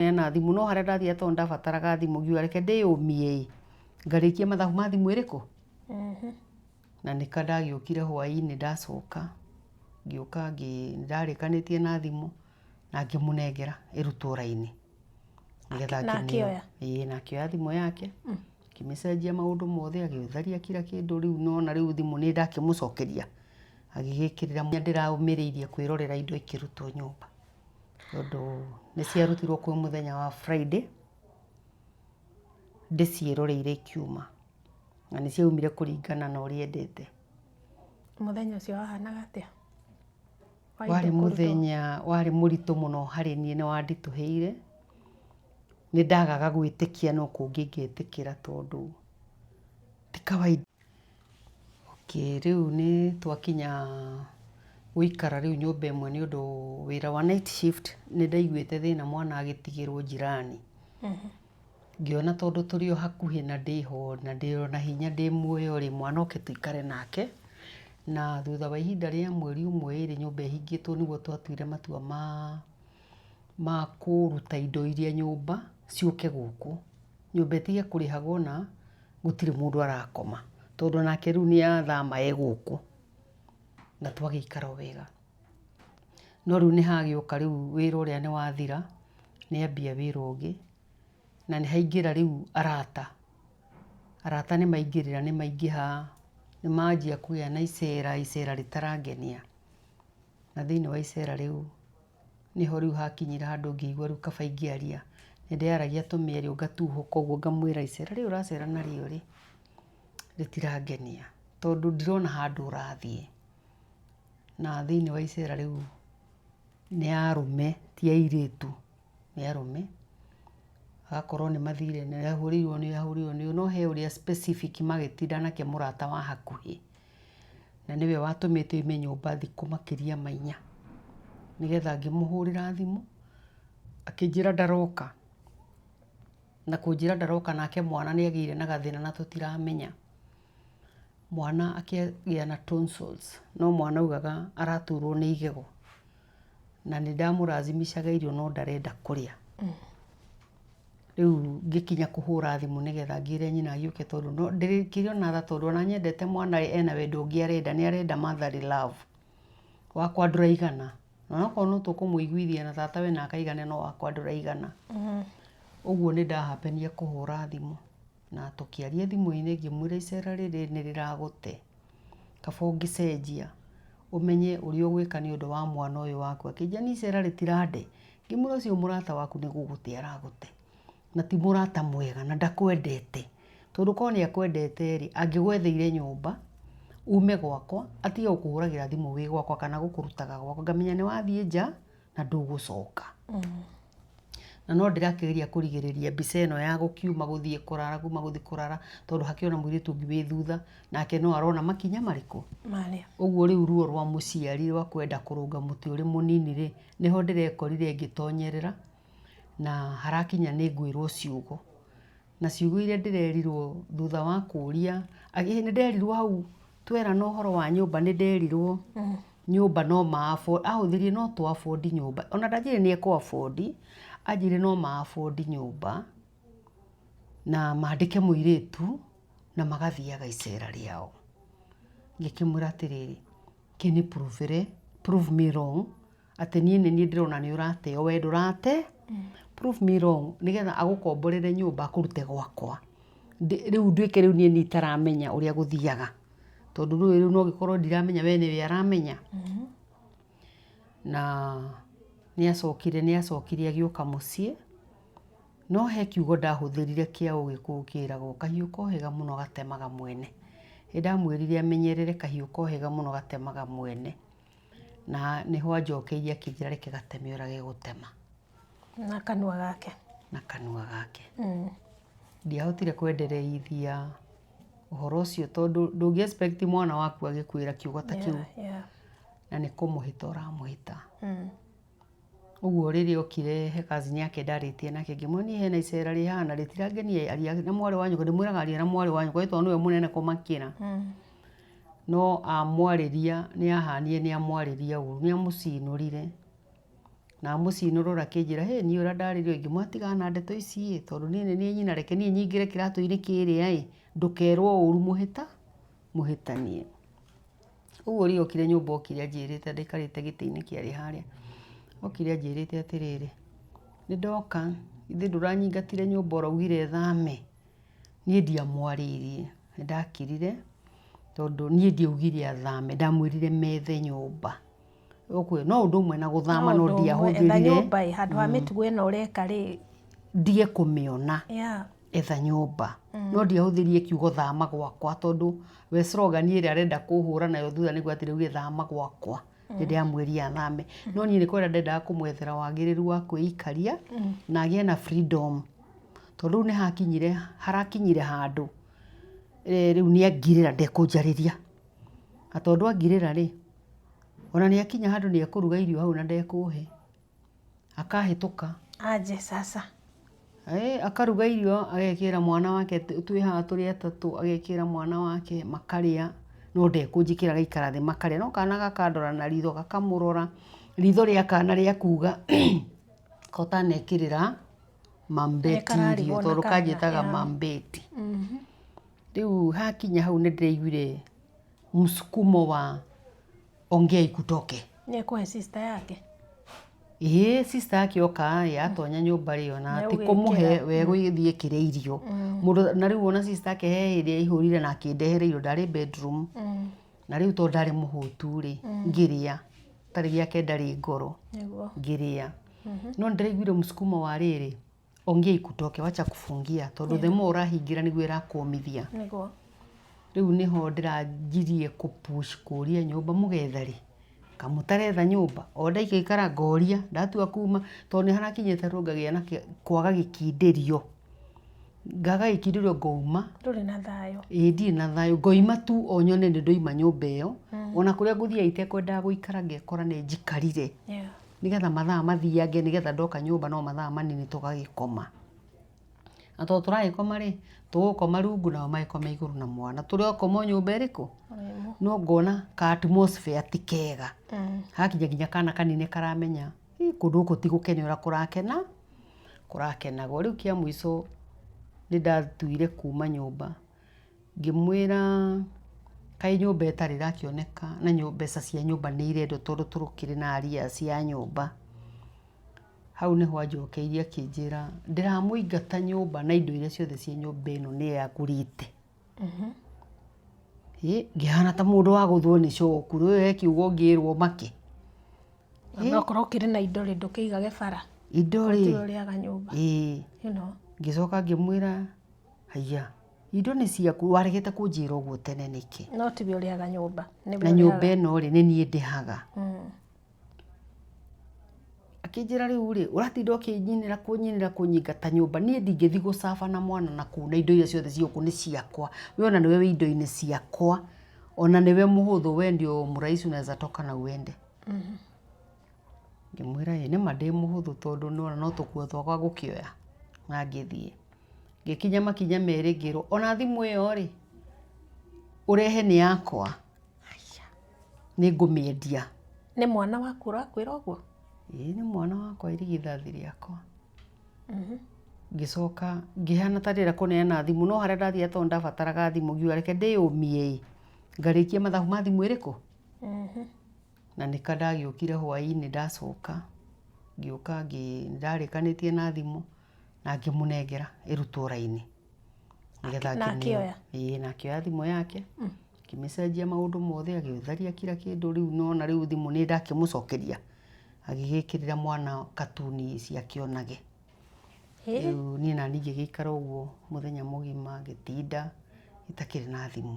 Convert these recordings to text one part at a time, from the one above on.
Kũneana thimũ no harĩa ndathiaga tondũ ndabataraga thimũ ngiuga reke ndĩyũmie ĩ, ngarĩkia mathabu ma thimũ ĩrĩkũ? Na nĩka ndagĩũkire hwainĩ ndacoka, ngĩũka nĩndarĩkanĩtie na thimũ na ngĩmũnengera ĩrutwo raini. Nĩgetha Na akĩoya? Ĩĩ na akĩoya thimũ yake, akĩmĩcenjia maũndũ mothe, agĩtharia kira kĩndũ rĩu nĩwona rĩu thimũ nĩ ndakĩmũcokeria, agĩgĩkĩrĩra ndĩraũmĩrĩirie kwĩrorera indo ikĩrutwo nyũmba. Tondũ nĩ ciarutirwo kwĩ mũthenya wa Friday, ndĩciĩroreire ikiuma. Na nĩ ciaumire kũringana na ũrĩa endete. Mũthenya ũcio wahanaga atĩa? Wa indo Warĩ kũrutwo. mũthenya warĩ mũritũ mũno harĩ niĩ nĩ wanditũhĩire. Nĩ ndagaga gwĩtĩkia no kũngĩ ingĩtĩkĩra tondũ ti kawaida. Okay, rĩu nĩ twakinya gũikara rĩu nyũmba ĩmwe nĩ ũndũ wĩra wa night shift nĩ ndaiguĩte thĩna mwana agĩtigĩrwo jirani. Ngĩona tondũ tũrĩ o hakuhĩ na ndĩho na ndĩ o na hinya ndĩ muoyo rĩ, mwana oke tũikare nake. Na thutha wa ihinda rĩa mweri ũmwe ĩrĩ nyũmba ĩhingĩtwo nĩguo twatuire matua ma kũruta indo iria nyũmba ciũke gũkũ. Nyũmba ĩtige kũrĩhagwo na gũtirĩ mũndũ arakoma tondũ onake rĩu nĩ athama e gũkũ na twagĩikara o wega. No rĩu nĩ hagĩũka rĩu wĩra ũrĩa nĩ wathira, nĩ ambia wĩra ũngĩ na nĩ haingĩra rĩu arata. Arata nĩ maingĩrĩra nĩ maingĩha, nĩ manjia kũgĩa na icera, icera rĩtarangenia. Na thĩinĩ wa icera rĩu Nĩho rĩu hakinyire handũ ngĩigua rĩu kaba ingĩaria. Nĩ ndĩaragia tũmĩario ngatuhũka ũguo ngamwĩra icera rĩu ũracera narĩo rĩ, rĩtirangenia tondũ ndirona handũ ũrathiĩ. Na thĩinĩ wa icera rĩu nĩ arũme ti airĩtu, nĩ arũme. Agakorwo nĩ mathire nĩ ahũrĩirwo nĩ ũyũ ahũrĩirwo nĩ ũyũ, no he ũrĩa specific magĩtinda nake mũrata wa hakuhĩ. Na nĩwe watũmĩte oime nyũmba thikũ makĩria ma inya, nĩgetha ngĩmũhũrĩra thimũ, akĩnjĩra ndaroka. Na kũnjĩra ndaroka nake mwana nĩ agĩire na gathĩna na tũtiramenya. Mwana akĩgĩa na tonsils, no mwana augaga araturwo nĩ igego. Na nĩ ndamũrazimishaga irio no ndarenda kũrĩa. Rĩu ngĩkinya kũhũra thimũ nĩgetha ngĩre nyina agĩũke tondũ no ndĩkĩrĩ ona tha tondũ ona nyendete mwana ĩ ena wendo ũngĩ arenda, nĩ arenda motherly love. Wakwa ndũraigana. Onokorwo no tũkũmũiguithia na tata we na akaigana no wakwa ndũraigana. Ũguo nĩ ndahapenie kũhũra thimũ na tũkĩaria thimũ-inĩ ngĩmwĩra icera rĩrĩ nĩ rĩragũte. Kaba ũngĩcenjia ũmenye ũrĩa ũgwĩka nĩ ũndũ wa mwana ũyũ waku. Akĩnjĩra niĩ icera rĩtirande. Ngĩmwĩra ũcio mũrata waku nĩ gũgũte aragũte. Na ti mũrata mwega na ndakwendete. Tondũ korwo nĩ akwendete rĩ, angĩgwetheire nyũmba, ume gwakwa, atige gũkũhũragĩra thimũ wĩ gwakwa kana gũkũrutaga gwakwa. Ngamenya nĩ wathiĩ nja na ndũgũcoka. Na no ndĩrakĩgeria kũrigĩrĩria mbica ĩno ya gũkiuma gũthiĩ kũrara, kuma gũthiĩ kũrara, tondũ hakĩrĩ ona mũirĩtu ũngĩ wĩ thutha, nake no arona makinya marĩkũ? Marĩa. Ũguo rĩu ruo rwa mũciari rwa kwenda kũrũnga mũtĩ ũrĩ mũnini rĩ, nĩho ndĩrekorire ngĩtonyerera, na harakinya nĩ ngwĩrwo ciugo. Na ciugo iria ndĩrerirwo thutha wa kũria, nĩ nderirwo hau twerana ũhoro wa nyũmba nĩ nderirwo nyũmba no ma afford, ahũthĩrire no tũ afford nyũmba. Ona ndanjĩrire nĩ ekũ afford, anjĩrire no ma afford nyũmba na mandĩke mũirĩtu na magathiaga icera rĩao. Ngĩkĩmwĩra atĩrĩrĩ, kĩnĩ prove prove me wrong Atĩ niĩ nĩ niĩ ndĩrona nĩ ũrateo we ndũrate prove me wrong nĩgetha agũkomborere nyũmba akũrute gwakwa. Rĩu nduĩke rĩu niĩ nĩ itaramenya ũrĩa gũthiaga. Tondũ ndũĩ rĩu no gĩkorwo ndiramenya we nĩwe aramenya. Na nĩ acokire nĩ acokire agĩũka mũciĩ, no he kiugo ndahũthĩrire kĩa ũgĩkũyũ kĩragwo kahiũ kohĩga mũno gatemaga mwene. Nĩ ndamwĩrire amenyerere kahiũ kohĩga mũno gatemaga mwene. Na nĩho anjokeirie akĩnjĩra reke gateme ũrĩa gegũtema. Na kanua gake. Na kanua gake. Ndiahotire kwendereithia ũhoro ũcio tondũ ndũngĩ expect mwana waku agĩkwĩra kiugo ta kĩu. Na nĩ kũmũhĩta ũramũhĩta. Ũguo rĩrĩa okire he cousin yake ndarĩtie nake ngĩmwĩra niĩ hena icera rĩ haha na rĩtirangenia aria na mwarĩ wa nyũkwa, ndĩmwĩraga aria na mwarĩ wa nyũkwa tondũ nĩwe mũnene kũmakĩra. No amwarĩria nĩ ahanire nĩ amwarĩria ũru, nĩ amũcinũrire. Na mũciinũrũra akĩnjĩra, hĩ niĩ ũrĩa ndarĩrio ngĩmwĩra tigana na ndeto ici ĩ, tondũ niĩ nĩ niĩ nyina reke niĩ nyingĩre kĩratũ-inĩ kĩrĩa ĩ, ndũkerwo ũru mũhĩta mũhĩtanie. Ũguo rĩrĩa okire nyũmba okire anjĩrĩte ndaikarĩte gĩtĩ-inĩ kĩarĩ harĩa, okire anjĩrĩte atĩrĩrĩ, nĩ ndoka, githĩ ndũranyingatire nyũmba ũraugire thame? Niĩ ndiamwarĩirie, nĩ ndakirire tondũ niĩ ndiaugire athame, ndamwĩrire methe nyũmba. No ũndũ ũmwe na gũthama no ndiahũthĩrire. Etha nyũmba ĩ, handũ ha mĩtugo ĩno ũreka rĩ. Ndige kũmĩona. Etha nyũmba. No ndiahũthĩrire kiugo thama gwakwa tondũ we slogan ĩrĩa arenda kũhũra nayo thutha nĩguo atĩ rĩu thama gwakwa. Nĩ ndĩramwĩrire athame. No niĩ nĩ kwenda ndendaga kũmwethera wagĩrĩru wa kwĩikaria na agĩe na freedom. Tondũ rĩu nĩ hakinyire, harakinyire handũ rĩu nĩ angirĩra ndekũnjarĩria. Na tondũ angirĩra rĩ, ona nĩ akinya handũ nĩ ekũruga irio hau na ndekũhe. Akahĩtũka. Aje sasa. Akaruga irio agekĩra mwana wake, twĩ haha tũrĩ atatũ, agekĩra mwana wake makarĩa, no ndekũnjĩkĩra agaikara thĩ makarĩa. No kana gakandora na ritho gakamũrora, ritho rĩa kana rĩa kuga ko ũtanekĩrĩra Mum Betty irio, tondũ kanjĩtaga Mum Betty. Rĩu hakinya hau nĩ ndĩraiguire msukumo wa ongea ikutoke. Nĩ ekũhe sister yake? Ĩĩ sister yake oka ĩ atonya nyũmba rĩ ona ti kũmũhe we gũthiĩ ĩkĩre irio. Mũndũ na rĩu ona sister yake he hĩndĩ aihũrire na akĩndehera irio ndarĩ bedroom. Na rĩu tondũ ndarĩ mũhũtu rĩ, ngĩrĩa. Tarĩ gĩake ndarĩ ngoro. Ngĩrĩa. No nĩ ndĩraiguire msukumo wa rĩrĩ, ongea ikutoke wacha kufungia tondũ the more ũrahingĩra nĩguo ĩrakũmithia. Nĩguo. Rĩu nĩho ndĩranjirie kũ push kũria nyũmba mũgetha rĩ, kamũtaretha nyũmba? O ndaikaikara ngoria ndatua kuma tondũ nĩ harakinyĩte handũ ngagĩa na kwaga gĩkindĩrio. Ngaga gĩkindĩrio ngoima. Ndũrĩ na thayũ. Ĩĩ ndirĩ na thayũ ngoima tu o nyone nĩ ndoima nyũmba ĩyo. Ona kũrĩa ngũthiaga itekwendaga gũikara ngekora nĩ njikarire. Nĩgetha mathaa mathiange nĩgetha ndoka nyũmba no mathaa manini tũgagĩkoma. Na tondũ tũragĩkoma rĩ, tũgũkoma rungu nao magĩkome igũrũ na mwana. Tũrĩ o koma o nyũmba ĩrĩkũ? No ngona ka atmosphere ti kega. Hakinya nginya kana kanini nĩ karamenya kũndũ gũkũ ti gũkene ũrĩa kũrakena, kũrakenagwo. Rĩu kĩa mũico nĩ ndatuire kuma nyũmba. Ngĩmwĩra kaĩ nyũmba ĩtarĩ ĩrakĩoneka na mbeca cia nyũmba nĩ irendwo tondũ tũkĩrĩ na arrears ya nyũmba. Hau nĩho anjokeirie akĩnjĩra ndĩramũingata nyũmba na indo iria ciothe ciĩ nyũmba ĩno nĩye agũrĩte. Ngĩhana ta mũndũ wagũthwo nĩ shock, rĩu he kiugo ũngĩrwo ũmake. Na okorwo ũkĩrĩ na indo rĩ, ndũkĩigage bara. Indo rĩ. Tiwe ũrĩaga nyũmba. Ĩĩ. You know. Ngĩcoka ngĩmwĩra haiya, indo nĩ ciaku, waregete kũnjĩra ũguo tene nĩkĩ? No tiwe ũrĩaga nyũmba. Na nyũmba ĩno rĩ, nĩ niĩ ndĩhaga. Akĩnjĩra rĩu rĩ, ũratinda ũkĩnyinĩra kũnyinĩra kũnyingata nyũmba, niĩ ndingĩthiĩ gũcaba na mwana na kũu na indo iria ciothe ciĩ gũkũ nĩ ciakwa. We ona nĩwe wĩ indo-inĩ ciakwa, ona nĩwe mũhũthũ, we ndio mrahisi unaweza toka na uende. Ngĩmwĩra ĩĩ nĩma ndĩ mũhũthũ tondũ nĩwona no tũkuo twakwa ngũkĩoya na ngĩthiĩ. Ngĩkinya makinya merĩ ngĩrwo ona thimũ ĩyo rĩ, ũrehe nĩ yakwa, nĩ ngũmĩendia. Nĩ mwana waku ũrakwĩra ũguo? Ĩĩ nĩ mwana wakwa irigithathi rĩakwa. Ngĩcoka ngĩhana ta ndĩrenda kũneana thimũ no harĩa ndathiaga tondũ nĩndabataraga thimũ ngiuga reke ndĩyũmie ĩ, ngarĩkia mathabu ma thimũ ĩrĩkũ? Na nĩka ndagĩũkire hwainĩ ndacoka, ngĩũka nĩndarĩkanĩtie na thimũ na ngĩmũnengera ĩrutwo raini. Nĩgetha Na akĩoya? Ĩĩ na akĩoya thimũ yake, akĩmĩcenjia maũndũ mothe, agĩtharia kira kĩndũ rĩu nĩwona rĩu thimũ nĩ ndakĩmũcokeria, agĩgĩkĩrĩra mwana katuni ciake onage. Rĩu niĩ naniĩ ngĩgĩikara ũguo mũthenya mũgima ngĩtinda itakĩrĩ na thimũ.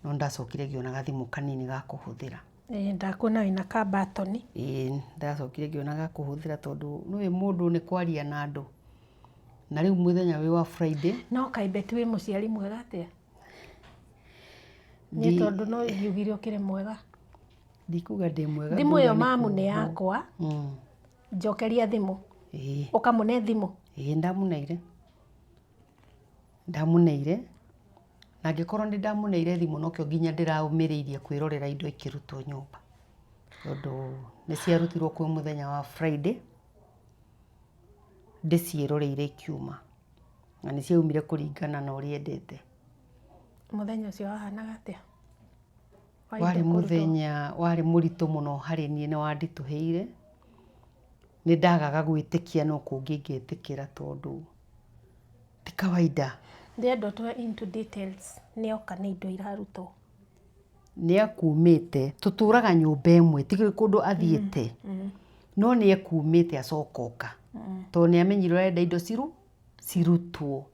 No nĩndacokire ngĩona gathimũ kanini ga kũhũthĩra. Ĩĩ ndakuona wĩna ka mbatoni. Ĩĩ nĩndacokire ngĩona ga kũhũthĩra tondũ nĩũĩ mũndũ nĩ kwaria na andũ. Na rĩu mũthenya wĩ wa Friday. No kaĩ Betty wĩ mũciari mwega atĩa? Niĩ tondũ no ngiugire ũkĩrĩ mwega. Ndikuga ndĩ mwega. Thimũ ĩyo mamu nĩ yakwa. Njokeria thimũ. Ĩĩ. Ũkamũne thimũ? Ĩĩ ndamũneire. Ndamũneire, na angĩkorwo nĩ ndamũneire thimũ nokĩo nginya ndĩraũmĩrĩirie kwĩrorera indo ikĩrutwo nyũmba. Tondũ nĩ ciarutirwo kwĩ mũthenya wa Friday, ndĩciĩroreire ikiuma. Na nĩ ciaumire kũringana na ũrĩa endete. Mũthenya ũcio wahanaga atĩa? Wa Warĩ indo kũrutwo. mũthenya warĩ mũritũ mũno harĩ niĩ, nĩ wanditũhĩire. Nĩ ndagaga gwĩtĩkia no kũngĩ ingĩtĩkĩra tondũ ti kawaida. Ndĩrenda ũtũhe into details nĩoka nĩ indo irarutwo. Nĩ akumĩte, tũtũraga nyũmba ĩmwe, ti kũndũ athiĩte, no nĩ ekumĩte acoka oka, tondũ nĩ amenyire ũrenda indo cirutwo.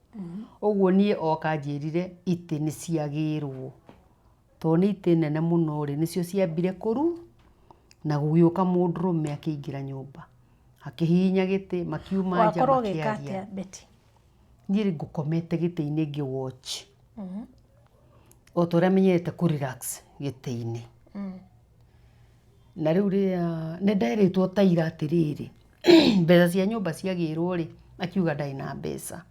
Ũguo niĩ oka anjĩrire itĩ nĩ ciagĩrwo, tondũ nĩ itĩ nene mũno rĩ, nĩcio ciambire kũru, na gũgĩũka mũndũrũme akĩingĩra nyũmba, akĩhihinya gĩtĩ, makiuma nja Wakorwo ũgĩka makĩaria. atĩa Betty? Niĩ ngũkomete gĩtĩ-inĩ ngĩ watch. O ta ũrĩa menyerete kũ relax gĩtĩ-inĩ. Na rĩu rĩrĩa nĩ nderĩtwo ta ira atĩrĩrĩ, mbeca cia nyũmba ciagĩrwo rĩ, akiuga ndarĩ na mbeca.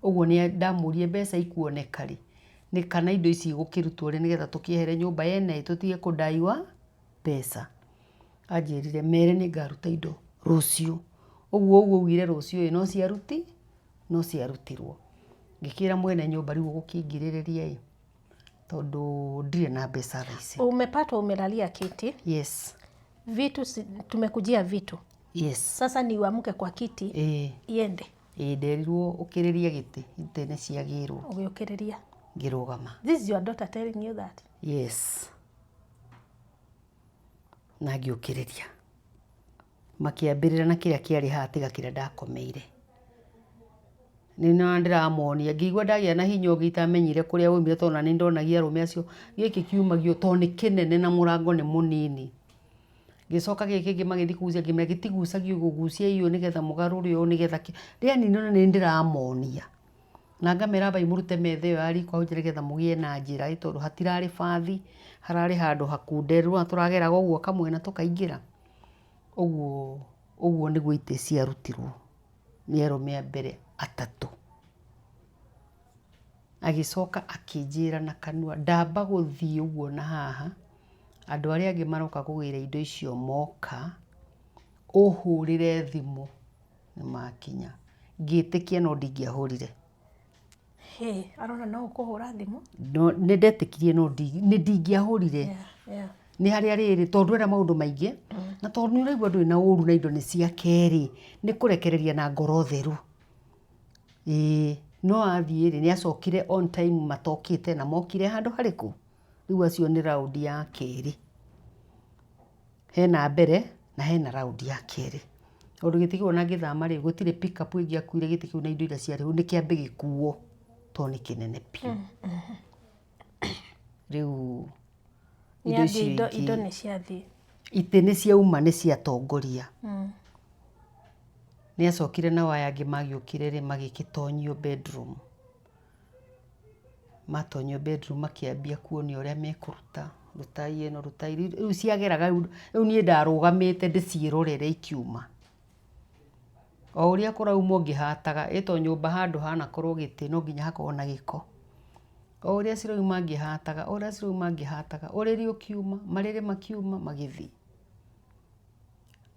Ũguo nĩ ndamũririe mbeca ikuoneka rĩ, nĩ kana indo ici igũkĩrutwo rĩ nĩgetha tũkĩehere nyũmba yene ĩ tũtige kũndaiwa mbeca. Anjĩrire mere nĩ ngaruta indo rũciũ. Ũguo ũguo augire rũciũ ĩ no ciaruti no ciarutirwo. Ngĩkĩra mwene nyũmba rĩu ũgũkĩngirĩrĩria ĩ, tondũ ndirĩ na mbeca thaa ici. Umepatwa umelalia kiti. Yes. Vitu si, tumekujia vitu. Yes. Sasa ni uamke kwa kiti iende. Ĩĩ nderirwo ũkĩrĩrie gĩtĩ, itĩ nĩ ciagĩrwo. Ũgĩũkĩrĩria. Ngĩrũgama. This is your daughter telling you that? Yes. Na ngĩũkĩrĩria. Makĩambĩrĩra na kĩrĩa kĩarĩ haha tiga kĩrĩa ndakomeire. Nĩ ndĩramonia, ngĩigua ndagĩa na hinya ũngĩ itamenyire kũrĩa waumire tondũ ona nĩ ndonagia arũme acio gĩkĩ kiumagio tondũ nĩ kĩnene na mũrango nĩ mũnini. Ngĩcoka gĩkĩ kĩngĩ magĩthiĩ kũgucia ngĩmera gĩtigucagio ũguo, guciai ũũ nĩgetha mũgarũre ũũ nĩgetha kĩ, yani nĩ ndĩramonia. Na ngamera ambai mũrute metha ĩyo ya riko hau nja nĩgetha mũgĩe na njĩra ĩ tondũ hatirarĩ bathi, hararĩ handũ hakunderu nĩwona tũrageraga ũguo kamwena tũkaingĩra. Ũguo ũguo nĩguo itĩ ciarutirwo nĩ arũme a mbere atatũ. Agĩcoka akĩnjĩra na kanua ndamba gũthiĩ ũguo na haha, andũ arĩa angĩ maroka kũgĩra indo icio moka, ũhũrĩre thimũ nĩ makinya. Ngĩtĩkia no ndingĩahũrire. Hĩ, arona no ũkũhũra thimũ? No, nĩ ndetĩkirie no nĩ ndingĩahũrire. Nĩ harĩa rĩrĩ, tondũ ndwenda maũndũ maingĩ, na tondũ nĩ ũraigua ndũrĩ na ũru na indo nĩ ciake rĩ, nĩ kũrekereria na ngoro theru. Ĩĩ, no athiĩ rĩ, nĩ acokire on time matokĩte na mokire handũ harĩkũ? Rĩu acio nĩ round ya kerĩ. Hena mbere na hena round ya kerĩ. Tondũ gĩtĩ kĩu ona ngĩthama rĩ, gũtirĩ pick up ĩngĩakuire gĩtĩ kĩu na indo iria ciarĩ hau, nĩ kĩambe gĩkuo tondũ nĩ kĩnene biũ. Rĩu indo icio Indo ingĩ, indo nĩ ciathiĩ. Itĩ nĩ ciauma nĩ ciatongoria. Nĩ acokire nao aya angĩ magĩũkire rĩ, magĩgĩtonyio bedroom. Matonyio bedroom makĩambia kuonio ũrĩa mekũruta, rutai ĩno, rutai, rĩu ciageraga rĩu niĩ ndarũgamĩte ndĩciĩrorere ikiuma. O ũrĩa kũraumwo ngĩhataga, ĩ to nyũmba handũ hanakorwo gĩtĩ no nginya hakorwo na gĩko. O ũrĩa cirauma ngĩhataga, o ũrĩa cirauma ngĩhataga, ũrĩrĩ ũkiuma, marĩrĩ makiuma magĩthiĩ.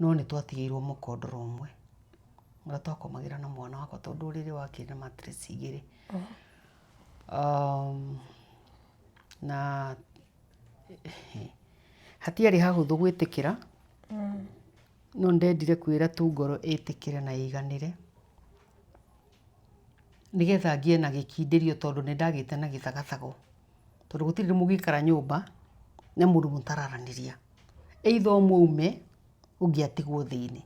No nĩ twatigĩirwo mũkondoro ũmwe, ũrĩa twakomagĩra na mwana wakwa tondũ ũrĩrĩ wakĩrĩ na mattress igĩrĩ. Na hatiarĩ hahũthũ gwĩtĩkĩra, no nĩndendire kwĩra tu ngoro ĩtĩkĩre na ĩiganĩre, nĩgetha ngĩe na gĩkindĩrio tondũ nĩndagĩte na gĩthagathago. Tondũ gũtirĩ ũndũ mũngĩikara nyũmba na mũndũ mũtararanĩria. Either ũmwe aume, ũngĩ atigwo thĩinĩ.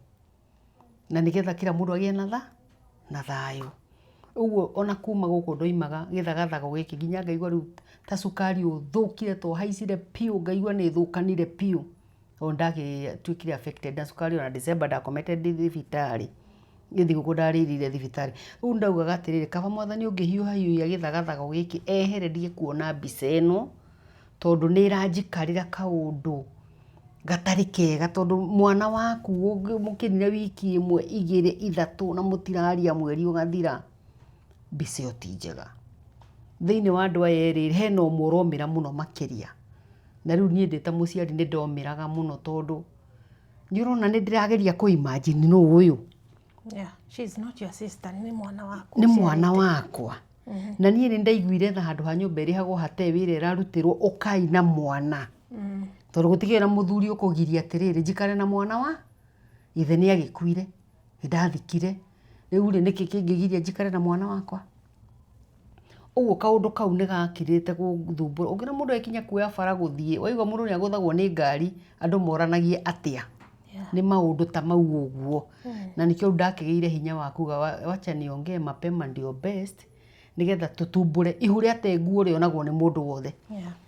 Na nĩgetha kila mũndũ agĩe na na thayũ. Ũguo ona kuma gũkũ ndoimaga gĩthagathago gĩkĩ nginya ngaigua rĩu ta cukari ũthũkire ta ũhaicire biũ ngaigua nĩ thũkanire biũ. Tondũ ndagĩtuĩkire affected na cukari ona December ndakomete ndĩ thibitarĩ. Nĩ thigũkũ ndarĩrĩire thibitarĩ. Rĩu ndaugaga atĩrĩrĩ, kaba mwathani ũngĩhiũha hiũhia gĩthagathago gĩkĩ ehere ndige kuona mbica ĩno, tondũ nĩ ĩranjikarĩra kaũndũ gatarĩ kega tondũ mwana waku mũkĩnine wiki ĩmwe, igĩrĩ, ithatũ na mũtiraria mweri ũgathira, mbica ĩyo ti njega. Thĩinĩ wa andũ aya erĩ hena ũmwe ũromĩra mũno makĩria. Na rĩu niĩ ndĩ ta mũciari nĩ ndomĩraga mũno tondũ Nĩ ũrona nĩ ndĩrageria kũ imagine nũ ũyũ. Yeah, she is not your sister, nĩ mwana waku. Nĩ mwana wakwa. Na niĩ nĩ ndaiguire tha handũ ha nyũmba ĩrĩhagwo hatarĩ wĩra ĩrarutĩrwo ũkai na mwana. Tondũ gũtikĩrĩ na mũthuri ũkũgiria atĩrĩrĩ njikare na mwana wa ithe nĩ agĩkuire, nĩ ndathikire, rĩu rĩ nĩkĩ kĩngĩgiria njikare na mwana wakwa? Ũguo kaũndũ kau nĩ gakirĩte gũthumbũra. Ũngĩona mũndũ agĩkinya kuoya bara gũthiĩ, waigua mũndũ nĩ agũthagwo nĩ ngari, andũ moranagie atĩa? Nĩ maũndũ ta mau ũguo. Na nĩkĩo rĩu ndakĩgĩire hinya wa kuga wacha niongee mapema ndio best, nĩgetha tũtumbũre. Ihu rĩate nguo rĩonagwo nĩ mũndũ wothe.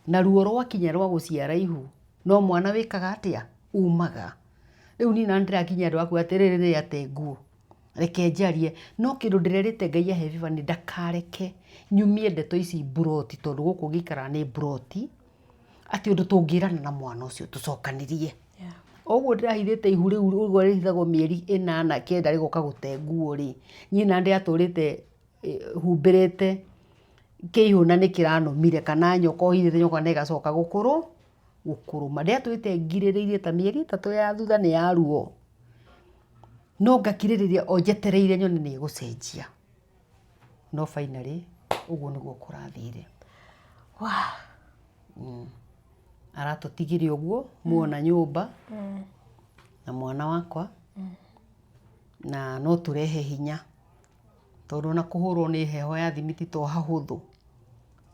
Na ruo rwakinya rwa gũciara ihu, no mwana wĩkaga atĩa? Umaga. Rĩu niĩ na nĩndĩrakinyia handũ ha kuga atĩrĩrĩ rĩate nguo. Reke njarie, no kĩndũ ndĩrerĩte Ngai ahe favor nĩ ndakareke nyumie ndeto ici mburoti tondũ gũkũ ngĩikaraga nĩ mburoti, atĩ ũndũ tũngĩrana na mwana ũcio tũcokanĩrie. O ũguo ndĩrahithĩte ihu rĩu ũguo rĩhithagwo mĩeri ĩnana kenda rĩgoka gũte nguo rĩ, niĩ na ndĩratũrĩte humbĩrĩte kĩihũ na nĩ kĩranũmire kana nyoka ũhithĩte nyoka na ĩgacoka gũkũrũ gũkũrũma. Ndĩratũrĩte ngirĩrĩirie ta mĩeri ĩtatũ ya thutha nĩ ya ruo. No ngakirĩrĩria o njetereire nyone nĩ ĩgũcenjia. No finally ũguo nĩguo kũrathire. Aratũtigire ũguo muona nyũmba na mwana wakwa na no tũrehe hinya tondũ ona kũhũrwo nĩ heho ya thimiti to hahũthũ.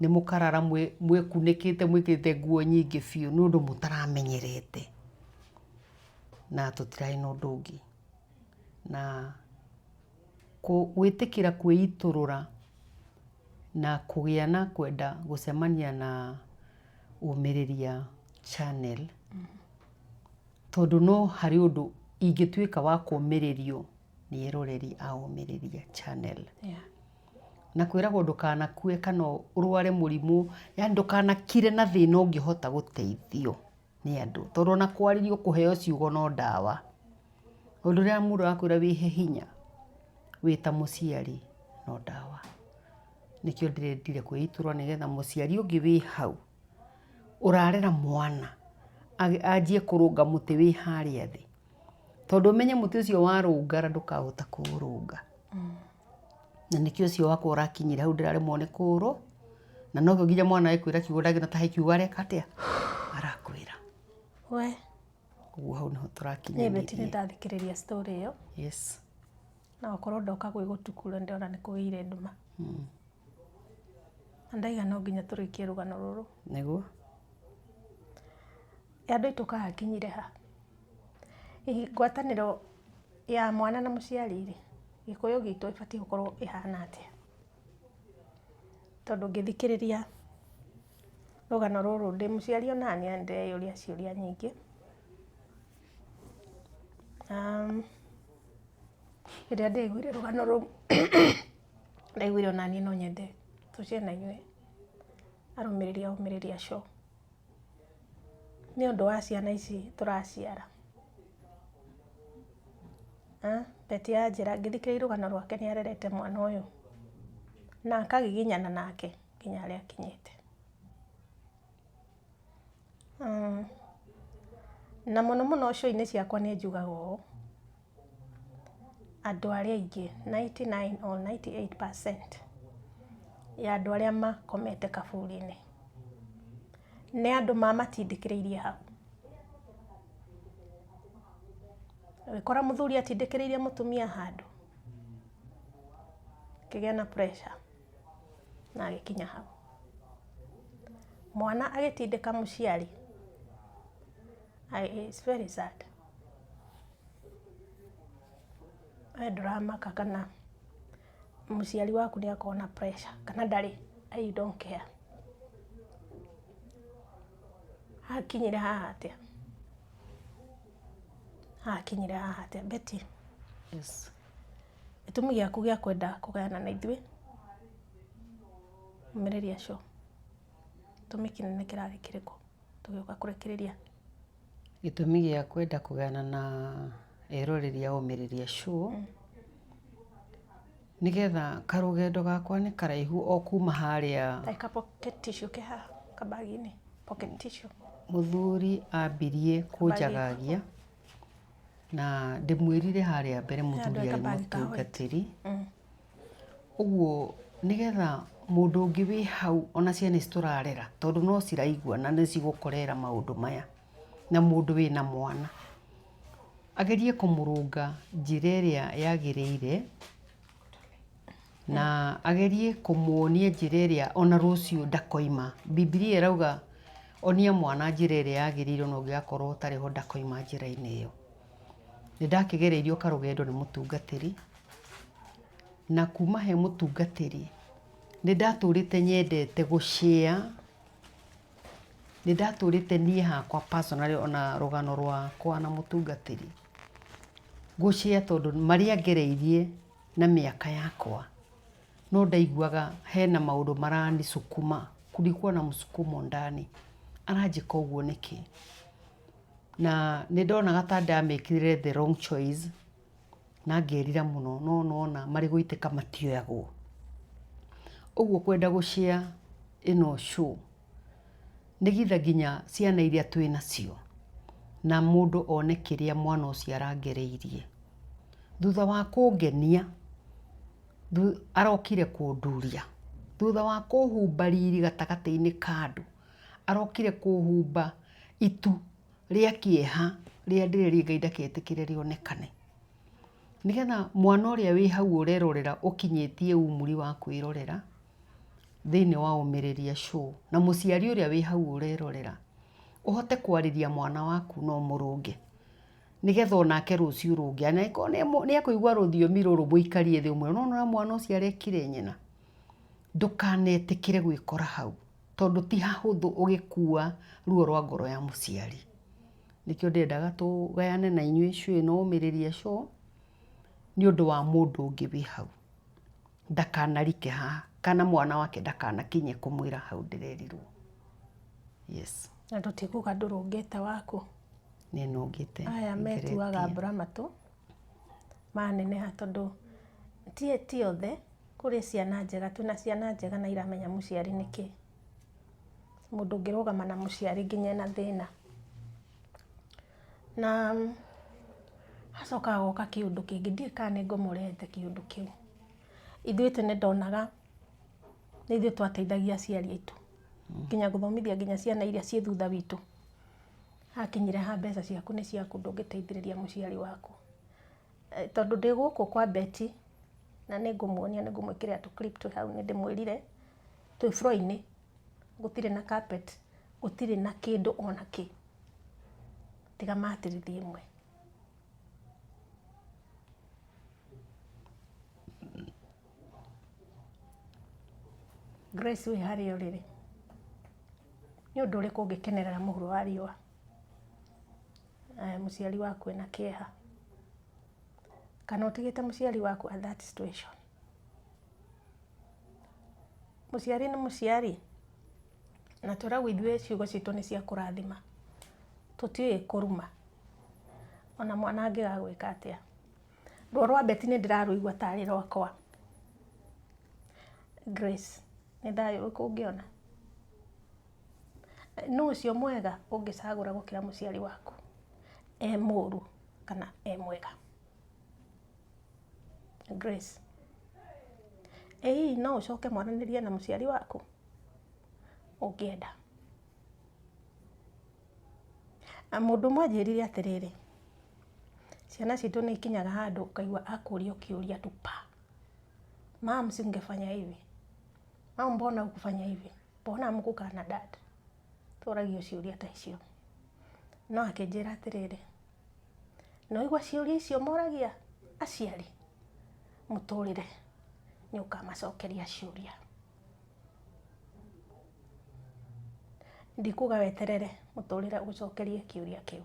Nĩ mũkarara mwĩkunĩkĩte mwĩkĩrĩte nguo nyingĩ biũ nĩ ũndũ mũtaramenyerete. Na tũtirarĩ na ũndũ ũngĩ. Na gwĩtĩkĩra kwĩitũrũra na kũgĩa na kwenda gũcemania na Ũmĩrĩria Channel, tondũ no harĩ ũndũ ingĩtuĩka wa kũmĩrĩrio nĩ eroreri a Ũmĩrĩria Channel. Na kwĩragwo ndũkanakue kana ũrware mũrimũ, yaani ndũkanakire na thĩna ũngĩhota gũteithio. nĩ andũ tondũ ona kwarĩrio kũheo ciugo no ndawa. Ũndũ ũrĩa mũndũ arakwĩra wĩhe hinya wĩ ta mũciari no ndawa. Nĩkĩo ndĩrendire kwĩitũrũra nĩgetha mũciari ũngĩ wĩ hau ũrarera mwana anjie kũrũnga mũtĩ wĩ harĩa thĩ. Tondũ ũmenye mũtĩ ũcio warũngara ndũkahota kũũrũnga. Na nĩkĩo ũcio wakwa ũrakinyire hau ndĩraremwo nĩ kũũrũ, na nokĩo nginya mwana ekwĩra kiugo ndangĩona ta he kiugo areka atĩa, arakwĩra. We. Ũguo hau nĩho tũrakinyanĩria. Niĩ Betty nĩ ndathikĩrĩria story ĩyo. Yes. Na okorwo ndoka gwĩ gũtuku rĩ, ndĩrona nĩ kũgĩire nduma. Na ndaiga no nginya tũrĩkie rũgano rũrũ. Nĩguo. Ĩ andũ aitũ kahakinyire ha? Hihi ngwatanĩro ya mwana na mũciari rĩ, Gĩkũyũ gitũ ĩbatiĩ gũkorwo ĩhana atĩa? Tondũ ngĩthikĩrĩria rũgano rũrũ ndĩ mũciari onaniĩ nĩ ndĩreyũria ciũria nyingĩ. Rĩrĩa ndaiguire rũgano rũu ndaiguire onaniĩ no nyende tũcare na inyuĩ arũmĩrĩri a Ũmĩrĩria Show. Nĩ ũndũ wa ciana ici tũraciara. Betty anjĩra ngĩthikĩrĩria rũgano rwake nĩ arerete mwana ũyũ na akagiginyana nake nginya harĩa akinyĩte. Na mũno mũno show-inĩ ciakwa nĩ njugaga ũũ, andũ arĩa aingĩ 99 or 98% ya andũ arĩa makomete kaburi-inĩ nĩ andũ mamatindĩkĩrĩirie hau. Ũgĩkora mũthuri atindĩkĩrĩirie mũtumia handũ, akĩgĩa na pressure na agĩkinya hau. Mwana agĩtindĩka mũciari, it's very sad. We ndũramaka kana mũciari waku nĩ akoragwo na pressure kana ndarĩ, you don't care. Hakinyire haha atĩa? Hakinyire haha atĩa? Betty, Yes. Gĩtũmi gĩaku gĩa kwenda kũgayana na ithuĩ, ũmĩrĩria show, gĩtũmi kĩnene kĩrarĩ kĩrĩkũ tũgĩũka kũrĩkĩrĩria? Gĩtũmi gĩa kwenda kũgayana na eroreri a Ũmĩrĩria Show, nĩgetha karũgendo gakwa nĩ karaihu o kuma harĩa. Kaĩ ka pocket tissue ke haha kabagi-inĩ? Pocket tissue. Mũthuri ambirie kũnjagagia. Na ndĩmwĩrire harĩa mbere He mũthuri andũ arĩ eka bag ka white. mũtungatĩri. Ũguo nĩgetha mũndũ ũngĩ wĩ hau ona ciana ici tũrarera tondũ no ciraigua na nĩ cigũkorera maũndũ maya na mũndũ wĩna mwana agerie kũmũrũnga njĩra ĩrĩa yagĩrĩire na agerie kũmuonia njĩra ĩrĩa ona rũciũ ndakoima. Bibilia ĩrauga onia mwana njĩra ĩrĩa yagĩrĩire ona ũngĩgakorwo ũtarĩ ho ndakoima njĩra-inĩ ĩyo. Nĩ ndakĩgereirio karũgendo nĩ mũtungatĩri, na kuma he mũtungatĩri nĩ ndatũrĩte nyendete gũ share, nĩ ndatũrĩte niĩ hakwa personally ona rũgano rwakwa na mũtungatĩri, gũ share tondũ marĩa ngereirie na mĩaka yakwa, no ndaiguaga hena maũndũ maranisukuma, kulikuwa na msukumo ndani, aranjĩka ũguo nĩkĩ? Na nĩ ndonaga ta ndamĩkire the wrong choice na ngerira mũno no nona marĩ gũitĩka matioyagwo. Ũguo kwenda gũ share ĩno show nĩgetha nginya ciana iria twĩ nacio na mũndũ one kĩrĩa mwana ũcio arangereirie. Thutha wa kũngenia arokire kũnduria, thutha wa kũhumba riri gatagatĩ-inĩ ka andũ, arokire kũhumba itu rĩa kĩeha rĩrĩa ndĩreria Ngai ndaketĩkĩre rĩonekane. Nĩgetha mwana ũrĩa wĩ hau ũrerorera ũkinyĩtie umri wa kwĩrorera thĩinĩ wa Ũmĩrĩria Show, na mũciari ũrĩa wĩ hau ũrerorera, ũhote kwarĩria mwana waku na ũmũrũnge, nĩgetha onake rũciũ rũngĩ angĩkorwo nĩ ekũigua rũthiomi rũrũ mũikarie thĩ ũmwĩre, nĩwona ũrĩa mwana ũcio arekire nyina? Ndũkanetĩkĩre gwĩkora hau. Tondũ ti hahũthũ ũgĩkua ruo rwa ngoro ya mũciari. Nĩkĩo ndĩrendaga tũgayane na inyuĩ show ĩno ũmĩrĩrie show, nĩ ũndũ wa mũndũ ũngĩ wĩ hau. Ndakanarike haha, kana mwana wake ndakanakinye kũmwĩra hau ndĩrerirwo. Yes. Na tũtikuga ndũrũngĩte waku. Nĩ nũngĩte. Aya metuaga mbũramatũ maneneha tondũ ti othe. Kũrĩ ciana njega, twĩna ciana njega na iramenya mũciari nĩ kĩ. Mũndũ ũngĩrũgama na mũciari nginya ena thĩna. Na hacoka hagoka kĩũndũ kĩngĩ, ndiũĩ kana nĩ ngũmũrehete kĩũndũ kĩu. Ithuĩ tene ndonaga nĩ ithuĩ twateithagia aciari aitũ, nginya gũthomithia nginya ciana iria ciĩ thutha witũ. Hakinyire ha mbeca ciaku nĩ ciaku ndũngĩteithĩrĩria mũciari waku. Tondũ ndĩ gũkũ kwa Betty, na nĩ ngũmuonia nĩ ngũmwĩkĩrĩra tũ clip twĩ hau nĩ ndĩmwĩrire, twĩ floor -inĩ, gũtirĩ na carpet, gũtirĩ na kĩndũ ona kĩ, tiga matirithi ĩmwe. Grace wĩ harĩa ũrĩ rĩ, nĩ ũndũ ũrĩkũ ũngĩkenerera mũhuro wa riũa? Mũciari waku ena kĩeha, kana ũtigĩte mũciari waku at that situation. Mũciari nĩ mũciari, na twĩragwo ithuĩ ciugo citũ nĩ cia kũrathima, tũtiũĩ kũruma, ona mwana angĩgagwĩka atĩa. Ruo rwa Betty nĩ ndĩrarũigua tarĩ rwakwa. Grace, nĩ thayũ ũrĩkũ ũngĩona? Nũ ũcio mwega ũngĩcagũra gũkĩra mũciari waku? E mũru kana e mwega? Grace. Ĩ hihi no ũcoke mwaranĩrie na mũciari waku ũngĩenda? Na mũndũ ũmwe anjĩrire atĩrĩrĩ, ciana citũ nĩ ikinyaga handũ ũkaigua akũria kĩũria tu pa, mum si ungefanya hivi, mum mbona hukufanya hivi? Mbona hamkukaa na dad? Tũragio ciũria ta icio. No akĩnjĩra atĩrĩrĩ, nĩwaigua ciũria icio moragia aciari? Mũtũrĩre nĩ ũkamacokeria ciũria. Ndikuga weterere mũtũrĩre ũgũcokerie kĩũria kĩu,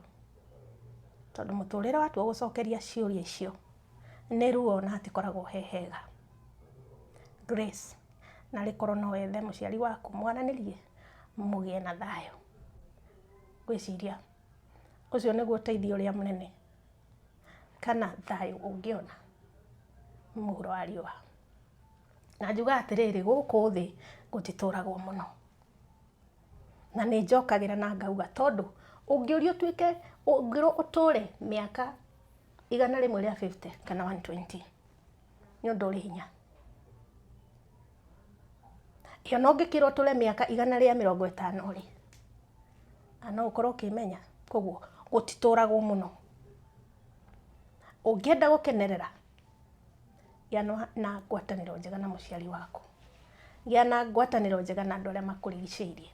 tondũ mũtũrĩre watua gũcokeria ciũria icio, nĩ ruo na hatikoragwo he hega. Grace. Narĩ korwo no wethe mũciari waku mwaranĩrie mũgĩe na thayũ. Ngwĩciria ũcio nĩguo ũteithio ũrĩa mũnene kana thayũ ũngĩona mũhuro wa riũa. Na njugaga atĩrĩrĩ, gũkũ thĩ gũtitũragwo mũno. Na nĩ njokagĩra na ngauga tondũ ũngĩũrio ũtuĩke, ũngĩrwo ũtũre mĩaka 150 kana 120 nĩ ũndũ ũrĩ hinya. Ĩ ona ũngĩkĩrwo ũtũre mĩaka 150 rĩ, no ũkorwo ũkĩmenya. Koguo gũtitũragwo mũno. Ũngĩenda gũkenerera, gĩa na ngwatanĩro njega na mũciari waku. Gĩa na ngwatanĩro njega na andũ arĩa makũrigicĩirie.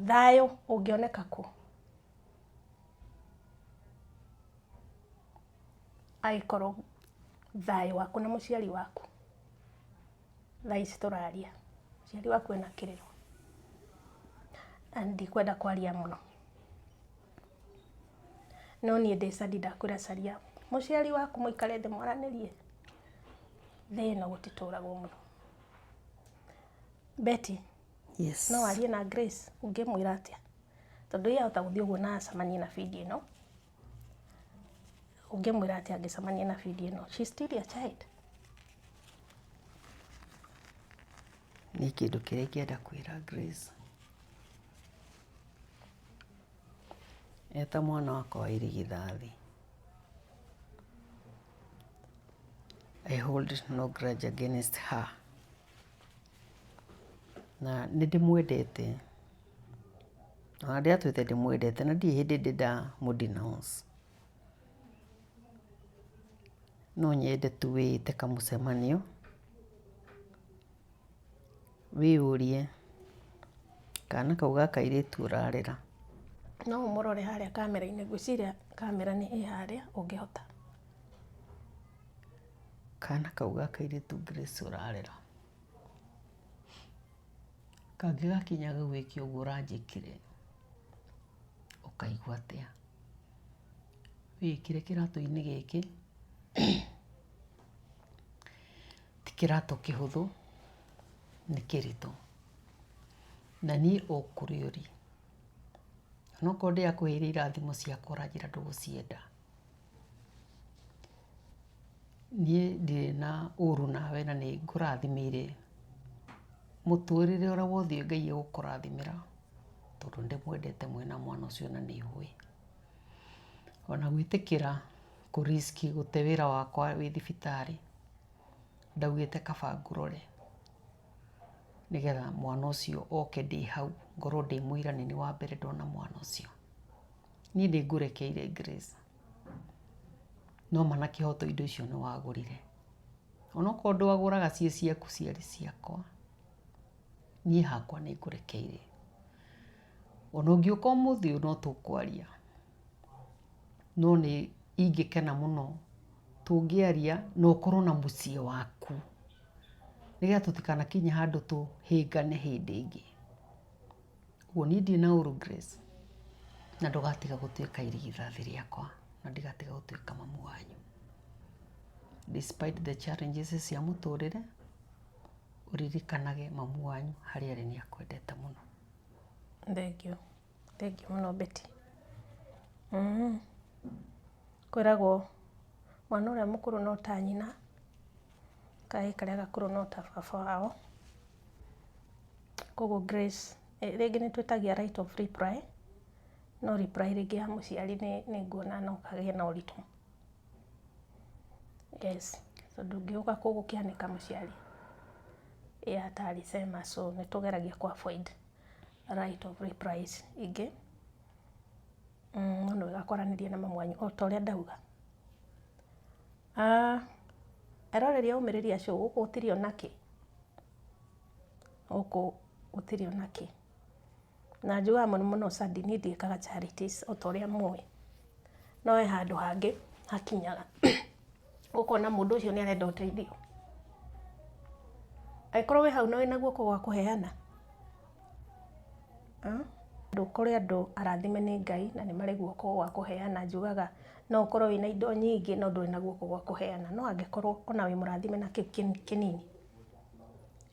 Thayũ ũngĩoneka kũ? Angĩkorwo thayũ waku na mũciari waku, thaa ici tũraria, mũciari waku ena kĩrĩro. Na ndikwenda kwaria mũno. No niĩ ndĩ Sandi ndakwĩra caria mũciari waku mũikare thĩ mwaranĩrie. Thĩ ĩno gũtitũragwo mũno. Betty, Yes. no warie na Grace ũngĩmwĩra atĩa? Tondũ ye ahota gũthiĩ ũguo na acemanie na video ĩno. Ũngĩmwĩra atĩa angĩcemania na video ĩno? She's still a child. Niĩ kĩndũ kĩrĩa ingĩenda kwĩra Grace, eta mwana wakwa wa irigithathi, I hold no grudge against her. Na nĩ ndĩmwendete, ona ndiratwĩte ndĩmwendete na ndirĩ hĩndĩ ndĩ ndamũ denounce. No nyende tu wĩĩte kamũcemanio, wĩyũrie kana kau ga kairĩtu ũrarera. No ũmũrore harĩa kamera-inĩ, ngwĩciria kamera nĩ ĩ harĩa ũngĩhota. Kana kau ga kairĩtu Grace ũrarera, kangĩgakinya gagwĩke ũguo ũranjĩkire, ũkaigua atĩa? Wĩĩkĩre kĩratũ-inĩ gĩkĩ, ti kĩratũ kĩhũthũ, nĩ kĩritũ. Na niĩ o kũrĩa ũrĩ, onokorwo ndĩrakũheire irathimo ciakwa ũranjĩra ndũgũcienda, niĩ ndirĩ na ũru nawe na nĩ ngũrathimĩire mũtũrĩre ũrĩa wothe Ngai egũkũrathimĩra, tondũ nĩ ndĩmwendete mwĩna mwana ũcio na nĩ ũĩ. Ona gwĩtĩkĩra kũ risk gũte wĩra wakwa wĩ thibitarĩ, ndaugĩte kaba ngũrore nĩgetha mwana ũcio oke ndĩ hau, ngorwo ndĩ mũira nĩ niĩ wa mbere ndona mwana ũcio. Niĩ nĩ ngũrekeire Grace, no ma na kĩhoto indo icio nĩ wagũrire. Onokorwo ndwagũraga ciĩ ciaku ciarĩ ciakwa, niĩ hakwa nĩ ngũrekeire. Ona ũngĩũka ũmũthĩ ũyũ no tũkwaria, no nĩ ingĩkena mũno tũngĩaria na ũkorwo na mũciĩ waku, nĩgetha tũtikanakinye handũ tũhĩngane hĩndĩ ĩngĩ. Ũguo niĩ ndirĩ na ũru Grace, na ndũgatiga gũtuĩka irigithathi rĩakwa, na ndigatiga gũtuĩka mamu wanyu. Despite the challenges cia mũtũrĩre, ũririkanage mamu wanyu harĩa arĩ nĩ akwendete mũno. Thengiũ, thengiũ mũno Betty. Kwĩragwo mwana ũrĩa mũkũrũ no ta nyina, kahĩĩ karĩa gakũrũ no ta baba wao. Koguo Grace, rĩngĩ nĩ twĩtagia right of reply, no reply rĩngĩ ya mũciari nĩ nguona no kagĩe na ũritũ. Yes, tondũ ndũngĩũka gũkĩanĩka mũciari. Ĩ hatari sema so nĩ tũgeragia kũ avoid right of replies ingĩ. No nĩ wega kwaranĩria na mamu wanyu o ta ũrĩa ndauga. Eroreri a Ũmĩrĩria Show gũkũ gũtirĩ ona kĩ, gũkũ gũtirĩ ona kĩ. Na njugaga mũno mũno Sandy niĩ ndiĩkaga charities o ta ũrĩa mũĩ. No he handũ hangĩ hakinyaga ũkona mũndũ ũcio nĩ arenda ũteithio. Angĩkorwo wĩ hau na wĩna guoko gwa kũheana, kũrĩ andũ arathime nĩ Ngai na nĩ marĩ guoko gwa kũheana. Njugaga no ũkorwo wĩna indo nyingĩ no ndũrĩ na guoko gwa kũheana. No angĩkorwo ona wĩ mũrathime na kĩu kĩnini,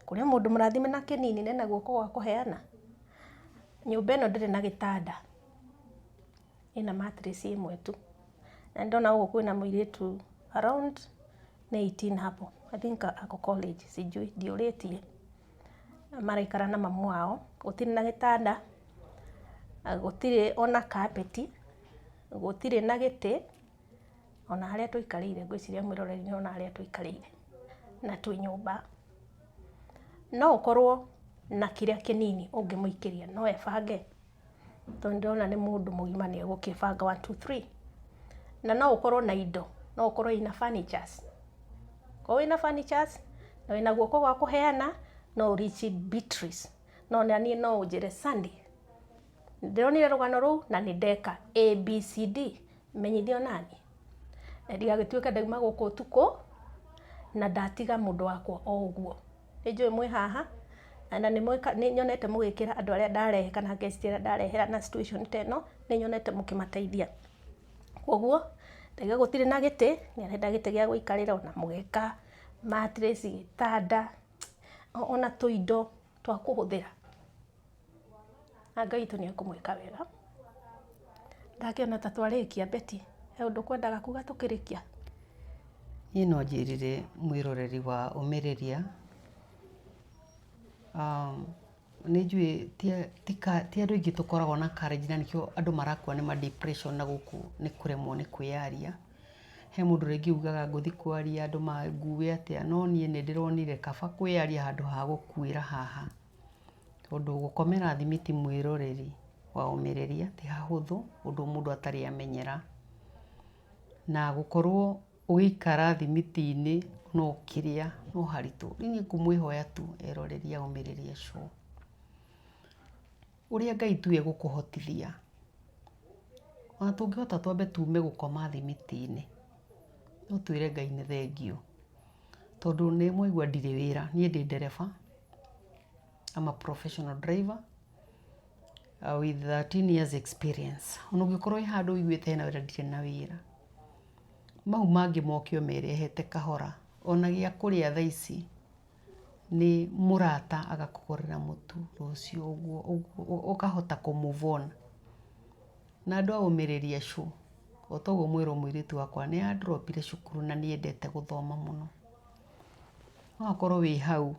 kũrĩ mũndũ mũrathime na kĩnini na ena guoko gwa kũheana. Nyũmba ĩno ndĩrĩ na gĩtanda, ĩna mattress ĩmwe tu. Na nĩ ndona gũkũ kwĩna mũirĩtu around nĩ 18 hapo, I think ako college sijui ndiũrĩtie. Maraikara na mamu wao, gũtirĩ na gĩtanda, gũtirĩ ona carpet, gũtirĩ na gĩtĩ. Ona harĩa tũikarĩire, ngwĩciria mwĩroreri nĩ ona harĩa tũikarĩire na twĩ nyũmba. No ũkorwo na kĩrĩa kĩnini ũngĩmũikĩria no ebange, tondũ nĩndĩrona nĩ mũndũ mũgima nĩ egũkĩbanga one two three. Na no ũkorwo na indo, no ũkorwo wĩna furnitures. Korwo wĩna furnitures na wĩna guoko gwa kũheana, no ũ reach Beatrice. No naniĩ no ũnjĩre Sandy, ndĩronire rũgano rũu na nĩ ndeka ABCD, menyithia onaniĩ. Na ndigagĩtuĩke ndauma gũkũ ũtukũ na ndatiga mũndũ wakwa o ũguo. Nĩ njũĩ mwĩ haha na nĩ nyonete mũgĩkĩra andũ arĩa ndarehe kana guest arĩa ndarehera na situation ta ĩno, nĩ nyonete mũkĩmateithia. Koguo ndauga gũtirĩ na gĩtĩ, nĩ arenda gĩtĩ gĩa gũikarĩra ona mũgeka, mattress, gĩtanda, ona tũindo twa kũhũthĩra. Na Ngai witũ nĩ ekũmwĩka wega. Ndakĩona ta twarĩkia Betty, he ũndũ ũkwendaga kuga tũkĩrĩkia? Niĩ no njĩrire mwĩroreri wa Ũmĩrĩria, nĩ njũĩ ti andũ aingĩ tũkoragwo na courage na nĩkĩo andũ marakua nĩ ma depression na gũkũ nĩ kũremwo nĩ kwĩyaria. He mũndũ rĩngĩ ugaga ngũthiĩ kwaria andũ mangue atĩa, no niĩ nĩ ndĩronire kaba kwĩyaria handũ ha gũkuĩra haha. Tondũ gũkomera thimiti mwĩroreri wa Ũmĩrĩria ti hahũthũ, ũndũ mũndũ atarĩ amenyera. Na gũkorwo ũgĩikara thimiti-inĩ no ũkĩrĩa no haritũ. Rĩu niĩ ngũmwĩhoya tu eroreri a Ũmĩrĩria Show, ũrĩa Ngai tu egũkũhotithia, ona tũngĩhota twambe tume gũkoma thimiti-inĩ, no twĩre Ngai nĩ thengiũ. Tondũ nĩ mwaigua ndirĩ wĩra, niĩ ndĩ ndereba, I'm a professional driver with 13 years experience. Ona ũngĩkorwo wĩ handũ ũiguĩte hena wĩra, ndirĩ na wĩra. Mau mangĩ moke ũmerehete kahora. Ona gĩa kũrĩa thaa ici nĩ mũrata agakũgũrĩra mũtu rũciũ ũguo ũguo ũkahota kũ move on. Na andũ a Ũmĩrĩria Show, o toguo mwĩrwo mũirĩtu wakwa nĩ a drop ire cukuru na nĩ endete gũthoma mũno. No akorwo wĩ hau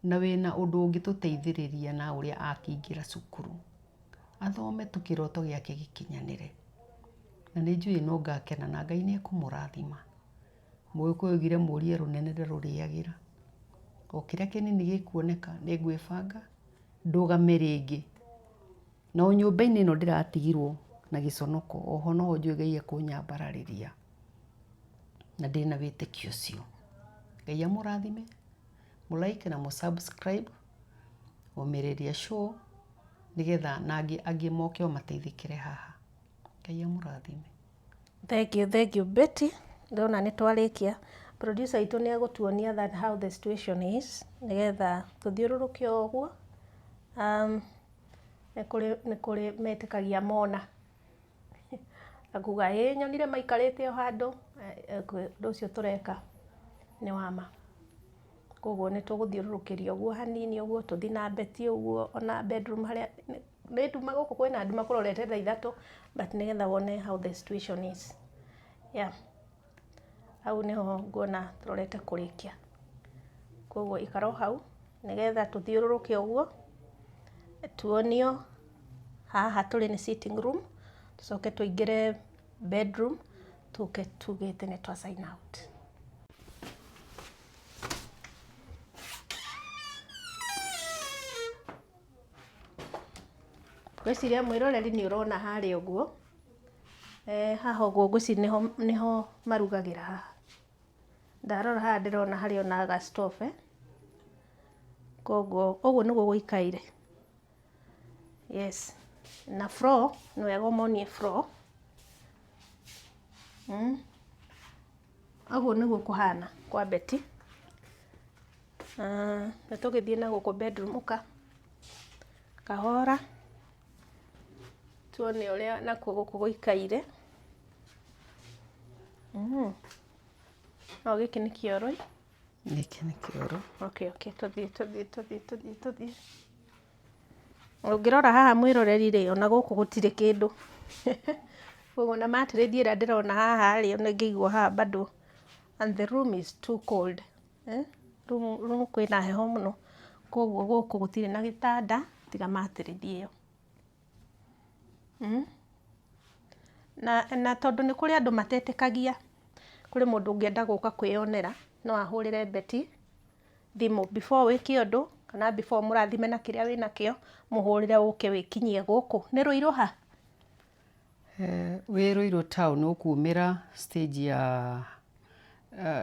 na wĩna ũndũ ũngĩtũteithĩrĩria na ũrĩa akĩingĩra cukuru, athome tu kĩroto gĩake gĩkinyanĩre. Na nĩ njũĩ no ngakena na Ngai nĩ ekũmũrathima. Mũgĩkũyũ augire mũrie rũnene ndarũrĩagĩra. O kĩrĩa kĩnini gĩkuoneka nĩ ngwĩbanga ndũgame rĩngĩ. Na o nyũmba-inĩ ĩno ndĩratigirwo na gĩconoko, oho noho njũĩ Ngai ekũnyambararĩria. Na ndĩna wĩtĩkio ũcio. Ngai amũrathime, mũ like na mũ subscribe Ũmĩrĩria Show nĩgetha na angĩ moke o mateithĩkĩre haha. Ngai amũrathime. Thank you, thank you Betty. Ndona nĩ twarĩkia. Producer itũ nĩ egũtuonia that how the situation is nĩgetha tũthiũrũrũke o ũguo. Nĩ kũrĩ metĩkagia mona. Akuga ĩ nyonire maikarĩte o handũ, ũndũ ũcio tũreka nĩ wa ma. Koguo nĩ tũgũthiũrũrũkĩria ũguo hanini ũguo, tũthiĩ na Betty ũguo ona bedroom harĩa nĩ nduma gũkũ kwĩna nduma kũrorete thaa 3 but nĩgetha wone how the situation is. Yeah. Hau nĩho nguona tũrorete kũrĩkia. Koguo ikara o hau nĩgetha tũthiũrũrũke ũguo tuonio haha tũrĩ nĩ sitting room, tũcoke tũingĩre bedroom tũke tugĩte nĩ twa sign out. Ngwĩciria mwĩroreri nĩ ũrona harĩa ũguo, haha ũguo ngwĩciria nĩho marugagĩra haha. Ndarora haha ndĩrona harĩ ona ga stove, koguo ũguo nĩguo gũikaire. Yes, na floor nĩ wega ũmonie floor. Ũguo nĩguo kũhana kwa Betty. Nĩ tũgĩthiĩ na gũkũ bedroom ũka kahora tuone ũrĩa nakuo gũkũ gũikaire. O gĩkĩ nĩ kĩoro. Gĩkĩ nĩ kĩoro. Okay, tũthiĩ tũthiĩ tũthiĩ tũthiĩ tũthiĩ. Ũngĩrora haha mwĩroreri rĩ, ona gũkũ gũtirĩ kĩndũ. Koguo ona mattress ĩrĩa ndĩrona haha rĩ, ona ĩngĩigwo haha bado and the room is too cold. Eh? Room kwĩna heho mũno. Koguo gũkũ gũtirĩ na gĩtanda tiga mattress ĩyo. Na tondũ nĩ kũrĩ andũ matetĩkagia. Kũrĩ mũndũ ũngĩenda gũka kwĩyonera, no ahũrĩre Betty thimũ before wĩke ũndũ kana before mũrathime na kĩrĩa wĩnakĩo, mũhũrĩre ũke wĩkinyie gũkũ. Nĩ Rũirũ ha? Wĩ Rũirũ town ũkumĩra stage ya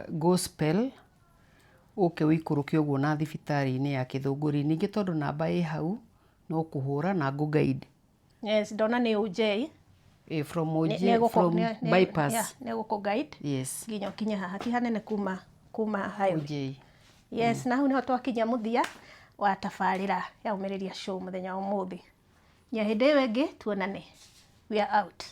gospel ũke ũikũrũke ũguo na thibitarĩ-inĩ ya Kĩthũngũri. Ningĩ tondũ namba ĩ hau no kũhũra na ngũ guide. Yes, ndona nĩ OJ. From OJ, from bypass. Yeah, nĩ gũkũ guide. Yes. Nginya ũkinye haha ti hanene kuma highway. OJ. Yes, na hau nĩho twakinya mũthia wa tabarĩra ya Ũmĩrĩria Show mũthenya wa ũmũthĩ. Nginya hĩndĩ ĩyo ĩngĩ tuonane. We are out.